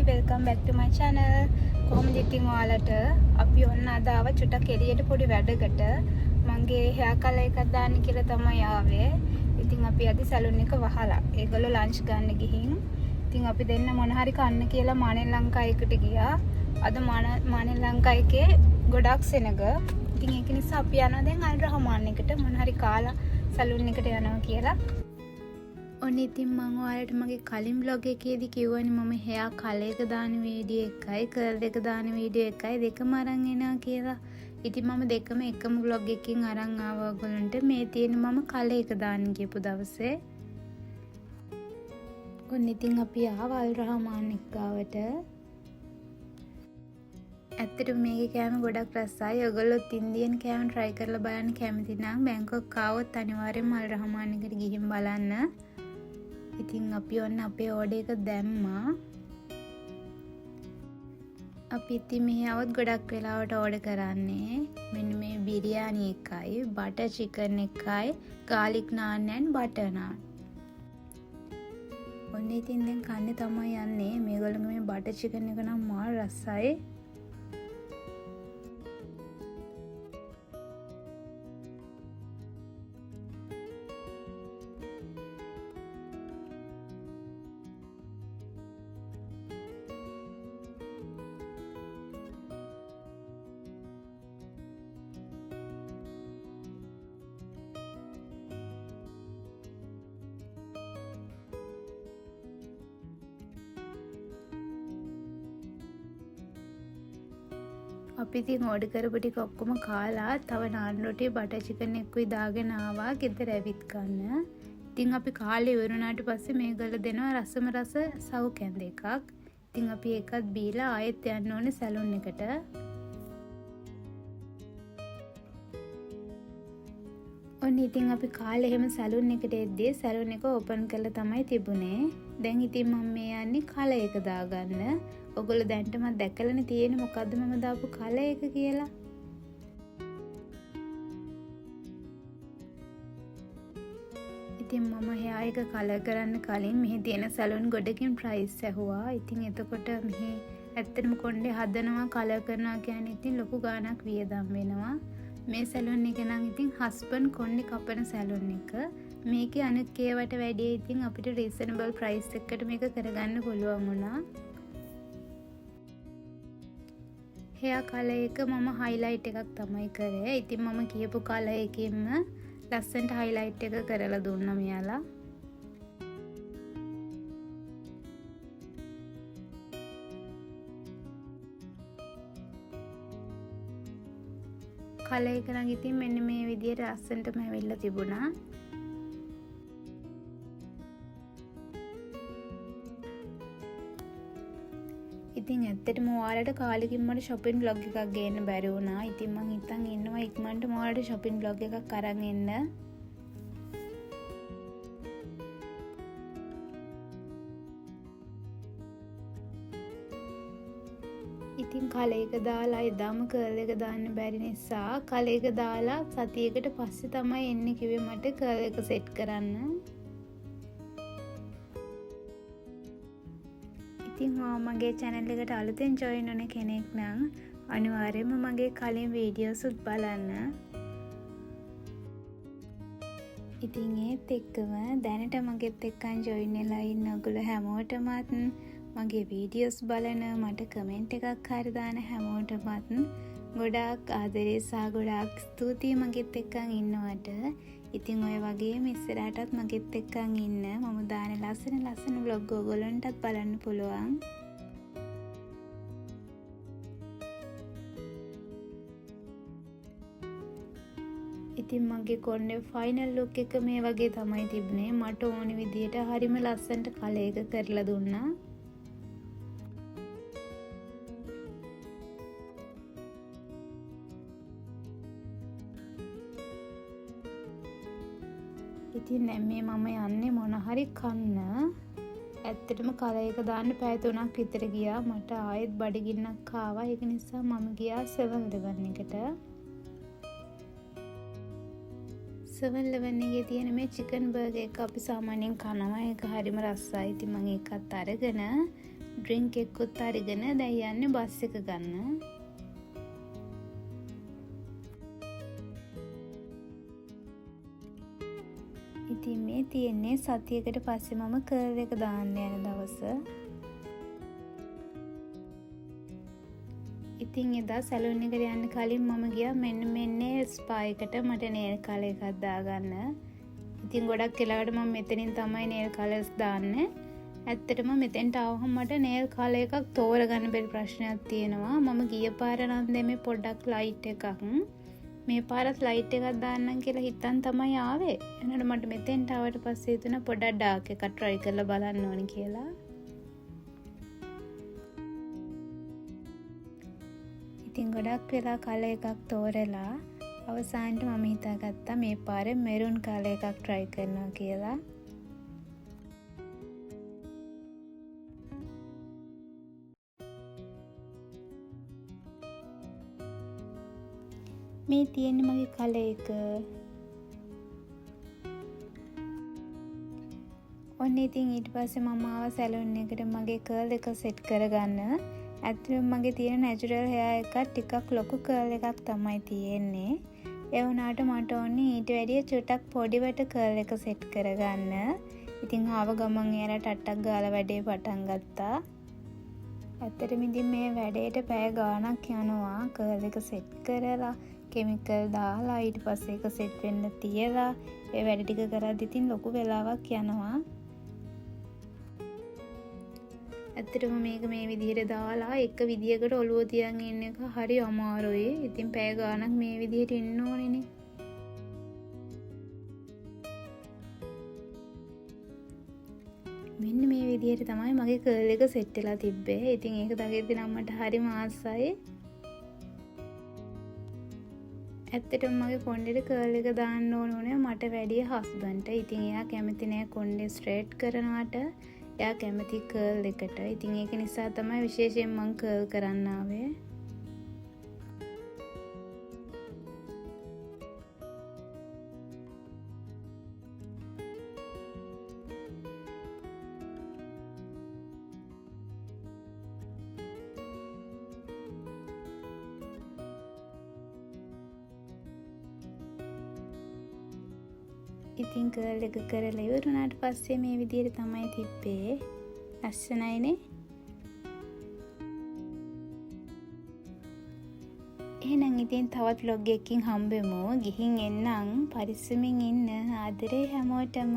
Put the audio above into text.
Welcome back to my channel. කොහොමද ඉතින් ඔයාලට? අපි ඔන්න අද ආව චුට්ටක් එළියට පොඩි වැඩකට. මගේ හෙයා කලර් එකක් දාන්න කියලා තමයි ආවේ. ඉතින් අපි අද සැලූන් එක වහලා. ඒගොල්ලෝ ලන්ච් ගන්න ගිහින්. ඉතින් අපි දෙන්න මොන හරි කන්න කියලා මානෙල් ලංකා එකට ගියා. අද මානෙල් ලංකා එකේ ගොඩක් සෙනග. ඉතින් ඒක නිසා අපි යනවා දැන් අල් රහමාන් එකට මොන හරි කාලා සැලූන් එකට යනවා කියලා. ඔන්න ඉතින් මං ඔයාලට මගේ කලින් බ්ලොග් එකේදී කිව්වනේ මම හෙයා කලර් එක දාන වීඩියෝ එකයි කර්ල් එක දාන වීඩියෝ එකයි දෙකම අරන් එනවා කියලා. ඉතින් මම දෙකම එකම බ්ලොග් එකකින් අරන් ආවා ඔයගොල්ලන්ට. මේ තියෙන මම කලර් එක දාන්න ගියපු දවසේ. ඔන්න ඉතින් අපි ආවා අල් රහමාන් එක් ගාවට. ඇත්තටම මේකේ කෑම ගොඩක් රසයි. ඔයගොල්ලොත් ඉන්දියන් කෑම try කරලා බලන්න කැමති නම් බැංකොක් ආවොත් අනිවාර්යෙන්ම අල් රහමාන් එකට ගිහින් බලන්න. ඉතින් අපි ඔන්න අපේ ඕඩර් එක දැම්මා. අපි ඉතින් මෙහි ආවොත් ගොඩක් වෙලාවට ඕඩර් කරන්නේ මෙන්න මේ බිරියානි එකයි, බටර් චිකන් එකයි, ගාලික් නාන් ඇන්ඩ් බටර් නාන්. ඔන්න ඉතින් දැන් කන්නේ තමයි යන්නේ. මේගොල්ලෝගේ මේ බටර් චිකන් එක නම් මාර රසයි. අපි ඉතින් ඕඩර් කරපු ටික ඔක්කොම කාලා තව නාන් රොටි බටර් චිකන් එකකුයි දාගෙන ආවා ගෙදර ඇවිත් කන්න. ඉතින් අපි කාලේ ඉවර වුණාට පස්සේ මේගොල්ලෝ දෙනවා රසම රස සව් කැඳ එකක්. ඉතින් අපි ඒකත් බීලා ආයෙත් යන්න ඕනේ සැලූන් එකට. ඔන්න ඉතින් අපි කාලේ එහෙම සැලූන් එකට එද්දී සැලූන් එක ඕපන් කරලා තමයි තිබුණේ. දැන් ඉතින් මම මේ යන්නේ කලර් එක දාගන්න. ඔයගොල්ලෝ දැන්ටමත් දැකලානේ තියෙන්නේ මොකද්ද මම දාපු කලර් එක කියලා. ඉතින් මම හෙයා එක කලර් කරන්න කලින් මෙහි තියෙන සැලූන් ගොඩකින් ප්‍රයිස් ඇහුවා. ඉතින් එතකොට මෙහි ඇත්තටම කොණ්ඩේ හදනවා කලර් කරනවා කියන්නේ ඉතින් ලොකු ගාණක් වියදම් වෙනවා. මේ සැලූන් එක නම් ඉතින් හස්බන්ඩ් කොණ්ඩේ කපන සැලූන් එක. මේකේ අනිත් ඒවාට වැඩිය ඉතින් අපිට රීසනබල් ප්‍රයිස් එකකට මේක කරගන්න පුළුවන් වුණා. හෙයා කලර් එක මම හයිලයිට් එකක් තමයි කරේ. ඉතින් මම කියපු කලර් එකකින්ම ලස්සනට හයිලයිට් එක කරලා දුන්නා මෙයාලා. කලර් එක නම් ඉතින් මෙන්න මේ විදියට ලස්සනටම ඇවිල්ලා තිබුණා. ඉතින් ඇත්තටම ඔයාලට කාලෙකින් මට shopping vlog එකක් ගේන්න බැරි වුණා. ඉතින් මං හිතන් ඉන්නවා ඉක්මනටම ඔයාලට shopping vlog එකක් අරන් එන්න. ඉතින් කලර් එක දාලා එදාම කර්ල් එක දාන්න බැරි නිසා කලර් එක දාලා සතියකට පස්සේ තමයි එන්න කිව්වේ මට කර්ල් එක සෙට් කරන්න. ඉතින් ඔයා මගේ channel එකට අලුතෙන් join වුණ කෙනෙක් නම් අනිවාර්යයෙන්ම මගේ කලින් වීඩියෝස් උත් බලන්න. ඉතින් ඒත් එක්කම දැනට මගෙත් එක්කන් join වෙලා ඉන්න ඔයගොල්ලෝ හැමෝටමත් මගේ වීඩියෝස් බලන මට කමෙන්ට් එකක් හරි දාන හැමෝටමත් ගොඩාක් ආදරේ සහ ගොඩාක් ස්තුතියි මගෙත් එක්කන් ඉන්නවට. ඉතින් ඔය වගේම ඉස්සරහටත් මගෙත් එක්කන් ඉන්න මම දාන ලස්සන ලස්සන vlog ඔයගොල්ලන්ටත් බලන්න පුළුවන්. ඉතින් මගේ කොණ්ඩේ ෆයිනල් ලුක් එක මේ වගේ තමයි තිබුණේ. මට ඕන විදියට හරිම ලස්සනට කලර් එක කරලා දුන්නා. ඉතින් දැන් මේ මම යන්නේ මොන හරි කන්න. ඇත්තටම කලර් එක දාන්න පැය 3ක් විතර ගියා. මට ආයෙත් බඩගින්නක් ආවා. ඒක නිසා මම ගියා 7-Eleven එකට. 7-Eleven එකේ තියෙන මේ චිකන් බර්ගර් එක අපි සාමාන්‍යයෙන් කනවා. ඒක හරිම රසයි. ඉතින් මම ඒකත් අරගෙන ඩ්‍රින්ක් එකකුත් අරගෙන දැන් යන්නේ බස් එක ගන්න. ඉතින් මේ තියෙන්නේ සතියකට පස්සේ මම කර්ල් එක දාන්න යන දවස. ඉතින් එදා සැලූන් එකට යන්න කලින් මම ගියා මෙන්න මේ නේල් ස්පා එකට මට නේල් කලර් එකක් දාගන්න. ඉතින් ගොඩක් වෙලාවට මම මෙතනින් තමයි නේල් කලර්ස් දාන්නේ. ඇත්තටම මෙතෙන්ට ආවහම මට නේල් කලර් එකක් තෝරගන්න බැරි ප්‍රශ්නයක් තියෙනවා. මම ගිය පාර නම් දැම්මේ පොඩ්ඩක් ලයිට් එකක්. මේ පාරත් ලයිට් එකක් දාන්නම් කියලා හිතන් තමයි ආවේ. එනකොට මට මෙතෙන්ට ආවට පස්සේ හිතුණා පොඩ්ඩක් ඩාර්ක් එකක් try කරලා බලන්න ඕනි කියලා. ඉතින් ගොඩක් වෙලා කලර් එකක් තෝරලා අවසානට මම හිතාගත්තා මේ පාරේ මෙරුන් කලර් එකක් try කරනවා කියලා. මේ තියෙන්නේ මගේ කලර් එක. ඔන්න ඉතින් ඊට පස්සේ මම ආවා සැලූන් එකට මගේ කර්ල් එක සෙට් කරගන්න. ඇත්තටම මගේ තියෙන නැචරල් හෙයා එකත් ටිකක් ලොකු කර්ල් එකක් තමයි තියෙන්නේ. ඒ වුණාට මට ඕනේ ඊට වැඩිය චුට්ටක් පොඩිවට කර්ල් එක සෙට් කරගන්න. ඉතින් ආව ගමන් එයාලා ටට්ටක් ගාලා වැඩේ පටන් ගත්තා. ඇත්තටම ඉතින් මේ වැඩේට පැය ගාණක් යනවා. කර්ල් එක සෙට් කරලා කෙමිකල් දාලා ඊට පස්සේ ඒක සෙට් වෙන්න තියලා ඒ වැඩ ටික කරද්දි ඉතින් ලොකු වෙලාවක් යනවා. ඇත්තටම මේක මේ විදිහට දාලා එක විදියකට ඔළුව තියන් ඉන්න එක හරි අමාරුයි. ඉතින් පැය ගාණක් මේ විදිහට ඉන්න ඕනේනේ. මෙන්න මේ විදිහට තමයි මගේ කර්ල් එක සෙට් වෙලා තිබ්බේ. ඉතින් ඒක දකිද්දි නම් මට හරිම ආසයි. ඇත්තටම මගේ කොණ්ඩේට කර්ල් එක දාන්න ඕන වුණේ මට වැඩිය හස්බන්ඩ්ට. ඉතින් එයා කැමති නෑ කොණ්ඩේ ස්ට්‍රේට් කරනවට. එයා කැමති කර්ල් එකට. ඉතින් ඒක නිසා තමයි විශේෂයෙන් මං කර්ල් කරන්න ආවේ. ඉතින් කර්ල් එක කරලා ඉවර වුණාට පස්සේ මේ විදිහට තමයි තිබ්බේ. ලස්සනයිනේ. එහෙනම් ඉතින් තවත් vlog එකකින් හම්බෙමු. ගිහින් එන්නම්. පරිස්සමින් ඉන්න. ආදරේ හැමෝටම.